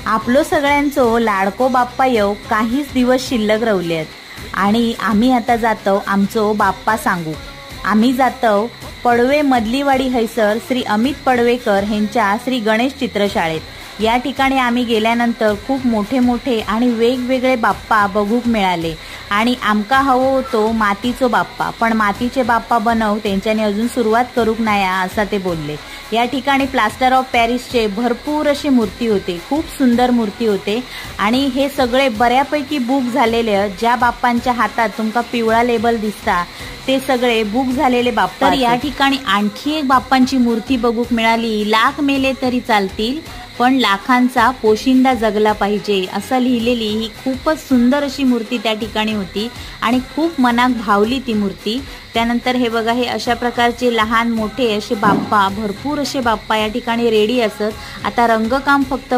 आपलो सगळ्यांचो लाडको बाप्पा येव काहीच दिवस शिल्लक रवले आणि आम्ही आता जातो आमचो बाप्पा सांगू। आम्ही जातो पडवे मदलीवाडी हैसर श्री अमित पडवेकर ह्यांच्या श्री गणेश चित्रशाळेत। या ठिकाणी आम्ही गेल्यानंतर खूप मोठे मोठे आणि वेगवेगळे बाप्पा बघूक मिळाले आणि आमका हवो होतो मातीचो बाप्पा, पण मातीचे बाप्पा बनव त्यांच्याने अजून सुरुवात करूक नाया असा ते बोलले। या ठिकाणी प्लास्टर ऑफ पॅरिसचे भरपूर अशी मूर्ती होते, खूप सुंदर मूर्ती होते आणि हे सगळे बऱ्यापैकी बुक झालेले, ज्या बाप्पांच्या हातात तुमका पिवळा लेबल दिसता ते सगळे बुक झालेले बाप्पा। तर या ठिकाणी आणखी एक बाप्पांची मूर्ती बघूक मिळाली। लाख मेले तरी चालतील पण लाखांचा पोशिंदा जगला पाहिजे असं लिहिलेली ही खूपच सुंदर अशी मूर्ती त्या ठिकाणी होती आणि खूप मनाक भावली ती मूर्ती। त्यानंतर हे बघा, हे अशा प्रकारचे लहान मोठे असे बाप्पा, भरपूर असे बाप्पा या ठिकाणी रेडी असत। आता रंगकाम फक्त